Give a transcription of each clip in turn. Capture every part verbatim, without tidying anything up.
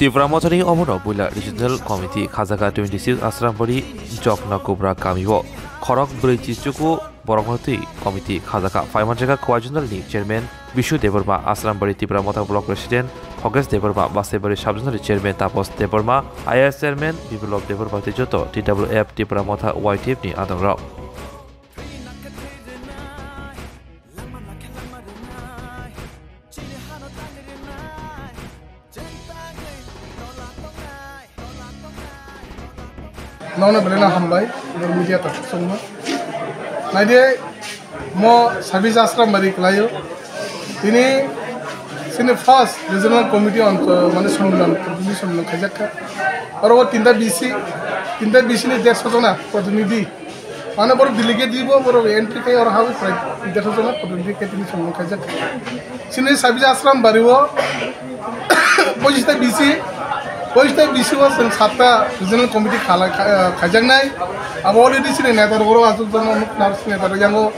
Tipra Mothani omono buila Regional Committee khajaka twenty six Asrambari Jokna Kubra kamio khorok brwi chichuku borokno twi committee khajaka. Phaimanjaka Khowai Zonal ni Chairman Bishu Debbarma, Asrambari Tipra Motha Block President Khogesh Debbarma, Basaibari Sub Zonal ni Chairman Tapos Debbarma, I R S Chairman Biplop Debbarma tei joto T W F Tipra Motha Y T F ni adongrok. Nono belai no hambai, media ta songma. Naidi mo service ashram bari kelayo. Tini sini first regional committee on mane summilan, protinidhi summilan khaijak kha. Oro o tinta B C, tinta B C ni dersho jona protinidhi. Mane borok delegate dibo, borok entry khai oro hawi prai dersho jona protinidhi khai tini summilan khaijak kha. Sini service ashram bari o Pochistai B C, pochistai B C o chwng satta regional committee khala-, kha-, khaijaknai. Abo already chini neta rok oro achuk jana nuk nar chini neta rok yango,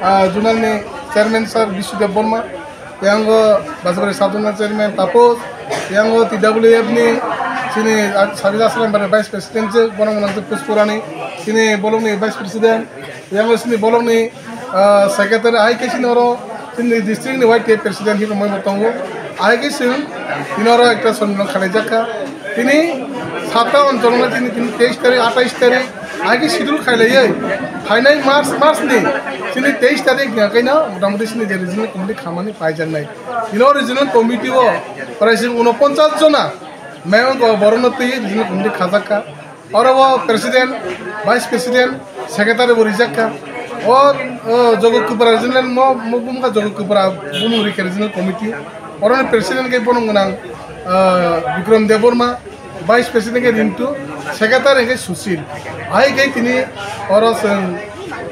ah, zonal ni chairman sir Bisudeb Borma, yango Basabari Sadhana chairman Tapos, yango T W F ni chini, ah, Sabir Aslam bani vice president je bono mwnang je Puspurani, chini bolong ni vice president, Yang sini bolong ni, ah, secretary, ahai khe sini oro sini district ni Y T F president hinwi moi bo tongo. Ahai khe sini tini oro ekta sonmilon khalai jak kha. Tini satta onchol no tini, tini teis tarik, atais tarik, ahai khe schedule khailaiwi phainai March, March ni sini teis tarik ni akaino mota moti sini je regional committee khamani paijaknai. Tini o regional committee o prai sini unoponchas jona member borok no twi regional committee khajak kha. Oro o president, vice president, secretary bo rijak kha. O, o, Jogo Kwpra regional mo, mo bumkha Jogo Kwpra bumung rikha regional committee. Oro ni president khe bono gwnang, ah, Bikram Debbarma, vice president khe Rintu, secretary khe Sushil. Hai khe tini oro chwng,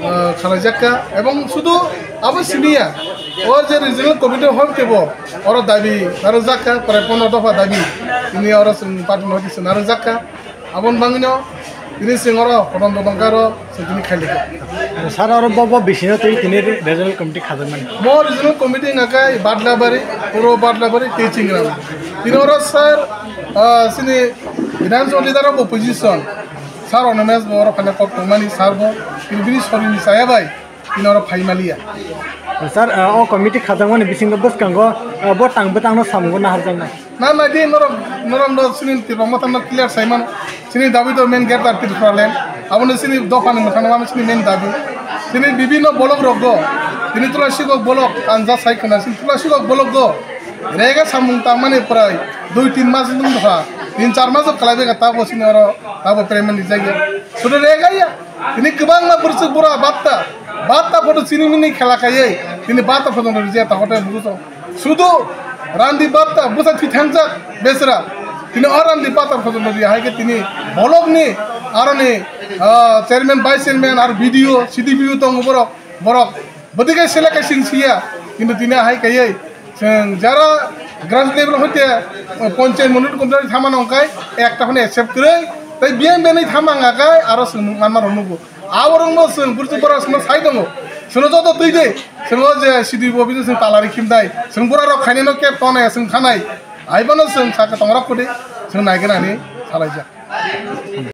ah, khalaijak kha. Ebong sudu abo siniya, o je regional committee hor kebo, oro dabi narwkjak kha, prai pono dopha dabi. Tini oro chwng party ni office narwkjak kha. Aboni bagwino tini chwng oro hodon dodon karo chwng tini khailaigo. Sir, oro bo, bo bisino tei tini regional committee khajakmani? Mo regional committee wngkha khe Badlabari, puro Badlabari tei Chingram. Tini oro sir, ah, chini Bidhan Sabha leader of opposition, sir Animesh bo oro phaina kok tongmani, sir bo tini bini sorini chaya bai. Tini oro phai maliya. Sir, ah, o committee khajakmani bisingo bwskango, ah, bo tang bwtangno samungo naharjaknai. Na, na, di norok, norok no sini Tipra Motha no clear sai mano. Sini dabi to main gate ar Tripura land. Abo no sini dopha ni mwkhang no sini main dabi. Sini bibhinno bolok rok go. Tini Tulasikok bolok anja sai khna sini Tulasikok bolok go. Rega samung tangmani prai dui tin mas nung dopha. Tin char mas kalai bega tabo sini oro tabo payment di jaiya. Sudo rega ya. Tini kwbangma bwrwswk bura batta, batta photo chini mini khela khaiwi, tini batta photo no rijak ta hotel buso. Sudu randi batta bwsa thwi thangjak besra. Tini o randi batta photo no rijak hai khe tini bolok ni aroni, ah, chairman, vice chairman, ar B D O, C D P O tongo borok, borok. Bwtwi khe select khe sing siya, kintu tini ahai kaiwi chwng jara grass level hoite, eh, ponchayat monit kumtari thama nongkhai ekta phano accept kwrwi, tei biyang biyang thama ngakhai aro chwng manma rok nugo. Aborok no chwng burju borok chwngno sai tongo, chwngno joto twi de, chwngno je C D P office chwng talari khimdai, chwng bura rok khainai no kep tonai chwng khanai, aibono chwng saka tongrok kudi chwng naigenani salaijak.